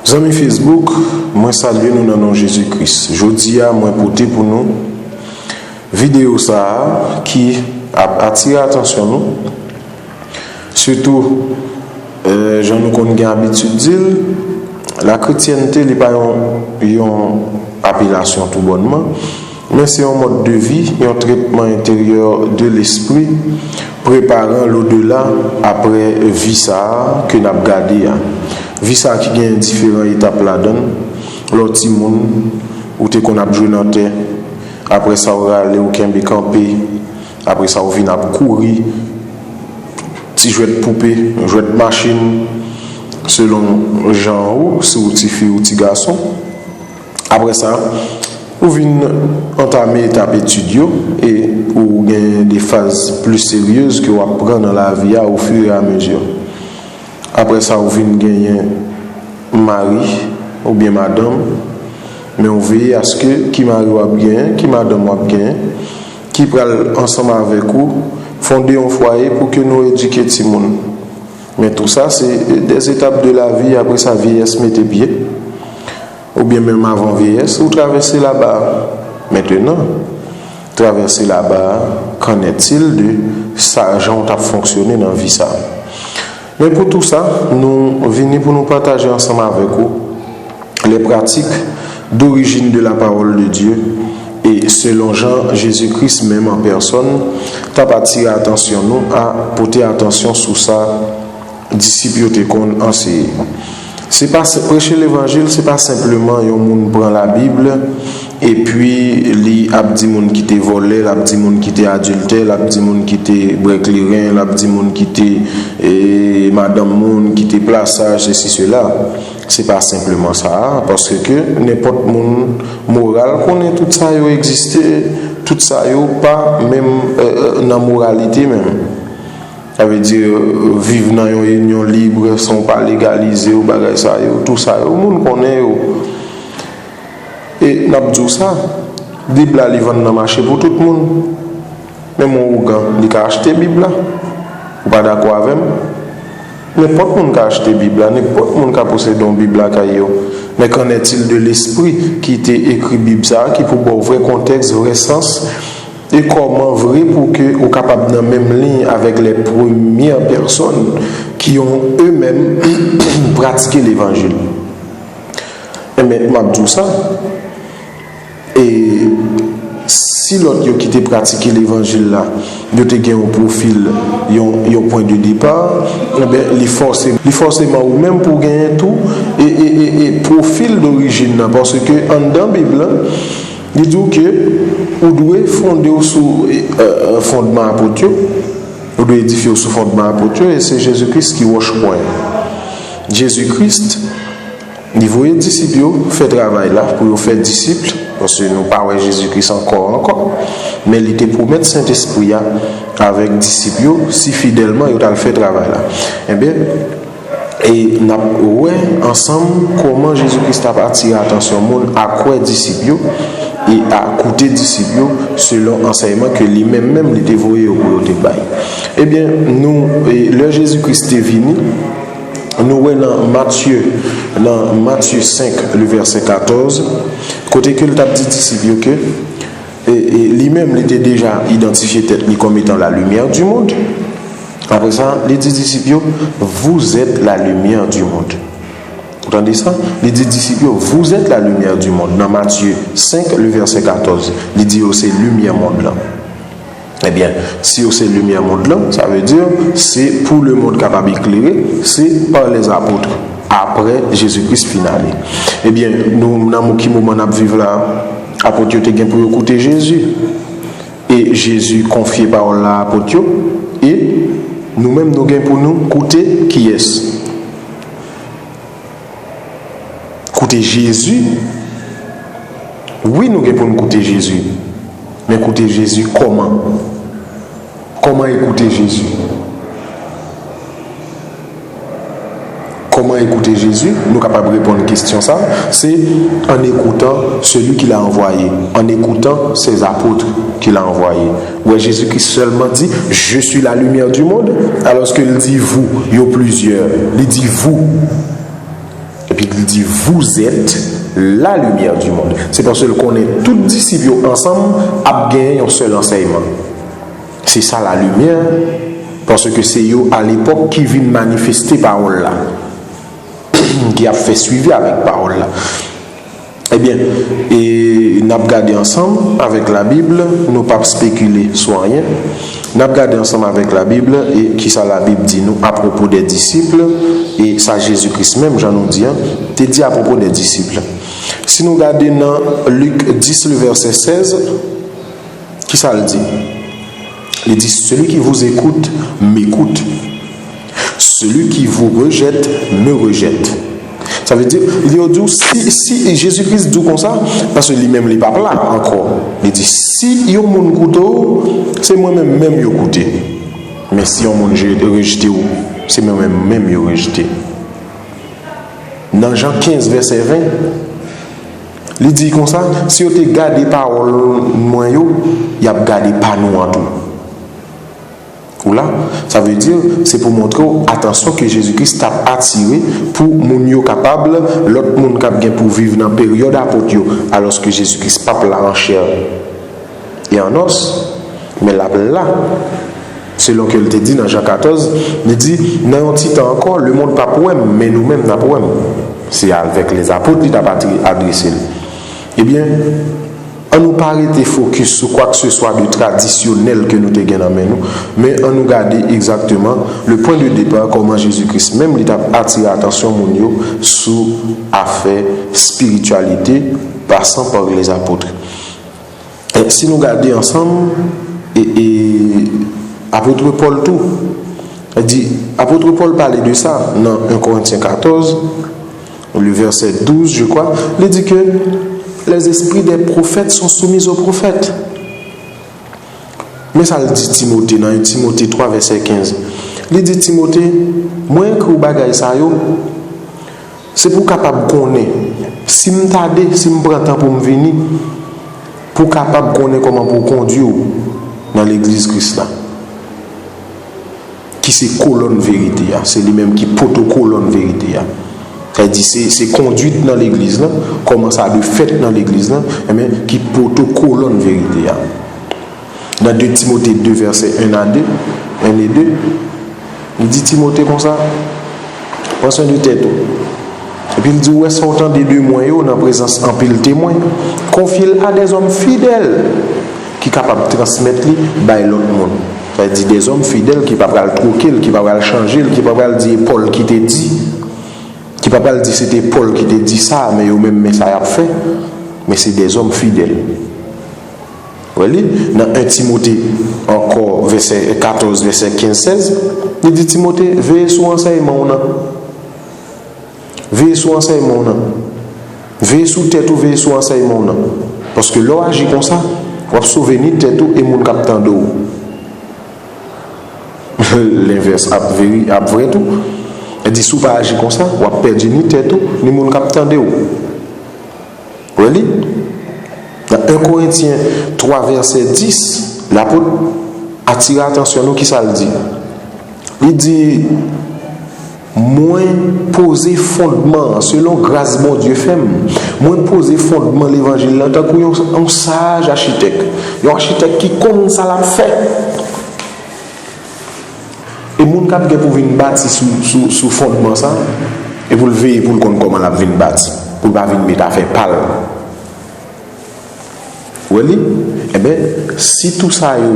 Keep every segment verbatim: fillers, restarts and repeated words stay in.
Zanmi Facebook, mwen salye nou nan non Jezi Kris. Jodi a, mwen pote pou nou videyo sa a ki ap atire atansyon nou. Sitou, eh, jan nou konn gen abitid di l, lakretyènte, li pa yon, yon apelasyon toubònman, men se yon mòd de vi, yon tretman enteryè de lespri, preparan lodela apre vi sa a ke n ap gade a. Vi sa a ki gen diferan etap ladan l. Lè w timoun, ou te konn ap jwe nan tè. Apre sa, ou rale, ou kenbe kanpe. Apre sa, ou vin ap kouri, ti jwèt poupe, jwèt machin, selon jan ou, si ou ti fi ou ti gason. Apre sa, ou vin antame etap etid yo e ou gen de faz pli seryez ke w ap pran nan lavi a ofiramezyè. Apre sa, ou vin genyen mari oubyen madanm, men ou veye aske ki mari w ap genyen, ki madanm w ap genyen, ki pral ansanm avèk ou fonde yon fwaye pou ke nou edike timoun. Men tou sa, se des étapes de la vie, apre sa, vyeyès mete pye. Oubyen menm avan vyeyès, ou travèse laba a. Mentenan, travèse laba a, qu'en est-il de sa, jan w t ap fonksyone nan vi sa a? Men pou tou sa, nou vini pou nou pataje ansanm avèk ou les pratiques d'origine de la parole de Dieu, e selon jan Jezi Kris menm an pèsòn t ap atire atansyon nou a pote atansyon sou sa disip yo te konn anseye. Se pa sen-, preche levanjil, se pa senpleman yon moun pran Labib epi li ap di moun ki te vòlè, l ap di moun ki te adiltè, l ap di moun ki te bwè kleren, l ap di moun ki te, e, madanm moun, ki te plasaj, sesi, sela. Se pa senpleman sa a, paske ke nenpòt moun moral konnen tout sa yo egziste, tout sa yo pa menm, e, e, nan moralite menm. Sa vle di, viv nan yon inyon lib san w pa legalize w, bagay sa yo, tou sa yo, moun konnen yo. E n ap di w sa, Bib la, li vann nan mache pou tout moun. Menm yon ougan, li ka achte Bib la. Ou pa dakò avè m? Nenpòt moun ka achte Bib la, nenpòt moun ka posede yon Bib lakay yo. Men qu'en est-il de lespri ki te ekri Bib sa a, ki pou ba w vrè kontèks, vrè sans, e kòman vre pou ke ou kapab nan menm liy avèk les premières personnes qui ont eux-mêmes pratiqué l'évangile? Enben, m ap di w sa, e si lòt yo ki te pratike levanjil la, yo te gen yon pwofil, yon, yon pwen de depa, enben, li fòse, li fòseman ou menm pou w genyen tou, e, e, e, e pwofil dorijin nan, paske anndan Bib la, li di w ke ou dwe fonde w sou, e, e, fondman apot yo, ou dwe edifye w sou fondman apot yo, e se Jezi Kris ki wòch pwen. Jezi Kris, li voye disip yo fè travay la pou yo fè disip, paske nou pa wè Jezi Kris ankò, ankò, men li te pwomèt Sentespri a avèk disip yo, si fidèlman yo t al fè travay la. Enben, e n ap wè ansanm kòman Jezi Kris t ap atire atansyon moun a kwè disip yo e a koute disip yo selon ansèyman ke li menm menm li te voye yo pou yo te bay. Ebyen, nou, e, lè Jezi Kris te vini, nou wè nan Matye, nan Matye senk, le vèsè katòz, kote ke l t ap di disip yo ke, e, e, li menm, li te deja idantifye tèt li kòm etan la lumière du monde. Apre sa, li di disip yo, vous êtes la lumière du monde. Ou tande sa? Li di disip yo, vous êtes la lumière du monde. Nan Matye senk, le vèsè katòz, li di yo se limyè mond lan. Ebyen, si yo se limyè mond lan, sa vle di se pou lemonn kapab eklere, se par les apôtres, apre Jezi Kris fin ale. Ebyen, nou, nan mo-, ki moman n ap viv la, apot yo te gen pou yo koute Jezi. E Jezi konfye pawòl la apot yo, e nou menm nou gen pou nou koute kiyès? Koute Jezi. Wi, nou gen pou n koute Jezi. Men koute Jezi kòman? Kòman ekoute Jezi? Kòman ekoute Jezi? Nou kapab reponn kesyon sa, se en écoutant celui qui l'a envoyé, en écoutant ses apôtres qu'il a envoyés. Ou wè, Jezi Kris sèlman di, je suis la lumière du monde, alòske l di vous, yo plizyè, li di vous. E Epi l di, vous êtes la lumière du monde. Se paske l konnen tout disip yo ansanm ap genyen yon sèl ansèyman. Se sa lalimyè, paske se yo alepòk ki vin manifeste pawòl la, ki ap fè swivi avèk pawòl la. Ebyen, e n ap gade ansanm avèk Labib, nou p ap spekile sou anyen. N ap gade ansanm avèk Labib e kisa Labib di nou apwopo de disip, e sa Jezi Kris menm, jan nou di an, te di apwopo de disip. Si nou gade nan Lik dis, le vèsè sèz, kisa l di? Li di, celui qui vous écoute m'écoute. Celui qui vous rejette me rejette. Sa vle di, li yo di w, si, si Jezi Kris di w konsa, paske li menm li p ap la ankò. Li di, si yon moun koute w, se mwen menm menm yo koute. Men si yon moun je- rejte w, se mwen menm menm yo rejte. Nan Jan kenz, vèsè ven, li di konsa, si yo te gade pawòl mwen yo, y ap gade pa nou an tou. Ou la, sa vle di, se pou montre w atansyon ke Jezi Kris t ap atire pou moun yo kapab, lòt moun k ap gen pou viv nan peryòd apot yo, alòske Jezi Kris p ap la an chè e an os, men l ap la. Selon ke l te di nan Jan katòz, li di, nan yon ti tan ankò, lemonn p ap wè m, men nou menm n ap wè m. Se avèk lèzapot li t ap ati- adrese l. Ebyen, ann nou pa rete fokis sou kwakeseswa de tradisyonèl ke nou te gen nan men nou, men ann nou gade egzakteman le pwen de depa, kòman Jezi Kris menm li t ap atire atansyon moun yo sou afè espirityalite, pasan pa lèzapot. E si nou gade ansanm, e, e, apot Pòl tou, di, apot Pòl pale de sa nan en Korentyen katòz, le verset douze, je crois, li di ke les esprits des prophètes sont soumis aux prophètes. Men sa l di Timote nan en Timote twa, vèsè kenz. Li di Timote, mwen ekri w bagay sa yo, se pou w kapab konnen, si m tade, si m pran tan pou m vini, pou w kapab konnen kòman pou w kondui w nan legliz Kris la, ki se kolòn verite a, se li menm ki poto kolòn verite a. Sa vle di, se, se kondwit nan legliz la, kòman sa dwe fèt nan legliz la, enben, ki poto kolòn verite a. Nan de Timote de, vèsè en a de, en e de, li di Timote konsa, pran swen de tèt ou. Epi l di, ou wè sa w tande de mwen yo nan prezans anpil temwen, konfye l a dèzòm fidèl ki kapab transmèt li bay lòt moun. Sa vle di dèzòm fidèl ki pa pral twoke l, ki pa pral chanje l, ki pa pral di e Pòl ki te di, ki pa pral di se te Pòl ki te di sa, men yo menm men sa y ap fè, men se dèzòm fidèl. Wè li, nan en Timote ankò, vèsè katòz, vèsè kenz, sèz, li di Timote, veye sou ansèyman w nan. Veye sou ansèyman w nan. Veye sou tèt ou, veye sou ansèyman w nan. Paske lè w aji konsa, w ap sove ni tèt ou e moun k ap tande w. Lenvès ap veri, ap vrè tou. Li di, si w pa aji konsa, w ap pèdi ni tèt ou, ni moun k ap tande w. Wè li? Nan en Korentyen twa, vèsè dis, lapot atire atansyon nou, kisa l di? Li di, mwen poze fondman an, selon gras Bondye fè m, mwen poze fondman levanjil lan tankou yon, yon saj achitèk, yon achitèk ki konn sa l ap fè. E moun k ap gen pou vin bati sou, sou, sou fondman sa, e pou l veye pou l konn kòman l ap vin bati, pou l pa vin met afè pa l. Ou wè li? Enben, si tou sa yo,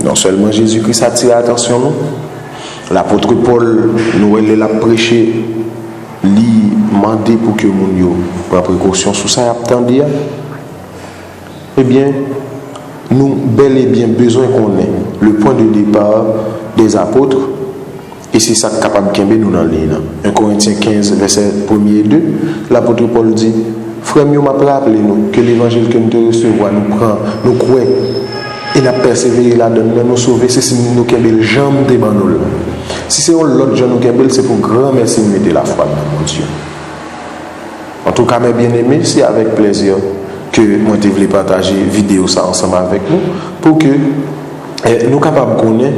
non sèlman Jezi Kris atire atansyon nou, lapot Pòl, nou wè lè l ap preche, li mande pou ke moun yo pran prekosyon sou sa y ap tande a. Ebyen, nou bèl e byen bezwen konnen le point de départ des apôtres, e se sa k kapab kenbe nou nan liy nan. En Korentyen kenz, vèsè premye e de, lapot Pòl di, frè m yo, m ap raple nou ke levanjil ke nou te resevwa, nou pran, nou kwè, e n ap pèsevere ladan l, lè nou sove, se si nou kenbe l jan m te ban nou l. Si se yon lòt jan nou kenbe l, se pou granmèsi n mete lafwa n nan Bondye. Antouka, mes bien-aimés, se avèk plèzi ke mwen te vle pataje videyo sa ansanm avèk nou, pou ke, eh, nou kapab konnen,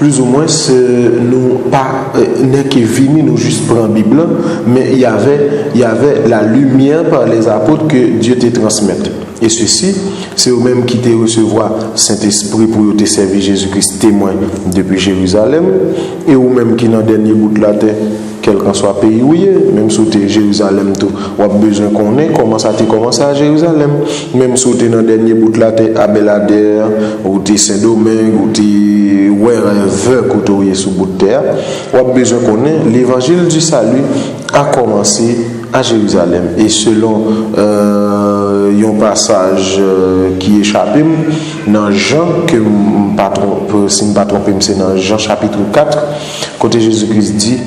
Plus ou moins, euh, nou pa euh, nèke vini, nou jis pran Bib lan, men y avait, y avait la lumière par les apôtres que Dieu te transmettre. Et ceci, se yo menm ki te resevwa Sentespri pou yo te sèvi Jezi Kris temwen depi Jerizalèm, e ou menm ki nan dènye bout latè, kèlkanswa peyi ou ye, menm si w te Jerizalèm tou, w ap bezwen konnen kòman sa te kòmanse a Jerizalèm. Menm si w te nan dènye bout latè, a Bèladè, ou te Sendomeng, ou te wherever kote w ye sou bout tè a, w ap bezwen konnen levanjil di sali a kòmanse a Jerizalèm. E selon euh, yon pasaj euh, ki echape m nan Jan, ke m pa twonpe, si m pa twonpe m, se nan Jan chapit kat, kote Jezi Kris di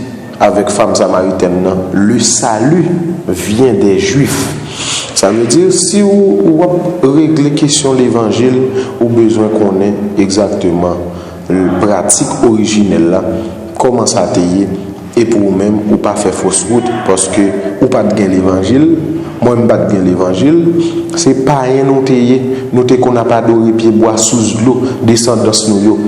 avèk fanm samaritèn nan, le salut vient des Juifs. Sa vle di, si w w ap regle kesyon levanjil, ou bezwen konnen egzakteman pratik orijinèl la, kòman sa te ye, e pou ou menm, ou pa fè fos wout, paske ou pa t gen levanjil, mwen m pa t gen levanjil, se payen nou te ye, nou te konn ap adore pyebwa, sous dlo, desandans nou yo.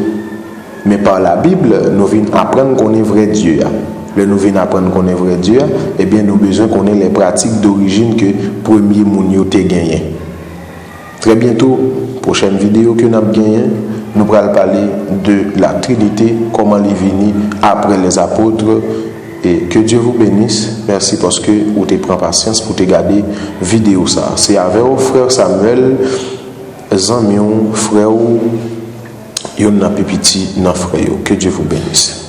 Men pa la Bib, nou vin aprann konnen vrè Dye a. Lè nou vin aprann konnen vrè Dye a, ebyen nou bezwen konnen lè pratik dorijin ke premye moun yo te genyen. Trè byento, pwochèn videyo ke n ap genyen, nou pral pale de la Trinité, kòman li vini apre les apôtres. Et que Dieu vous bénisse. Mèsi paske ou te pran pasyans pou te gade videyo sa. Se avè w, frè Samuel, zanmi w, frè w, youn nan pi piti nan frè yo. Que Dieu vous bénisse.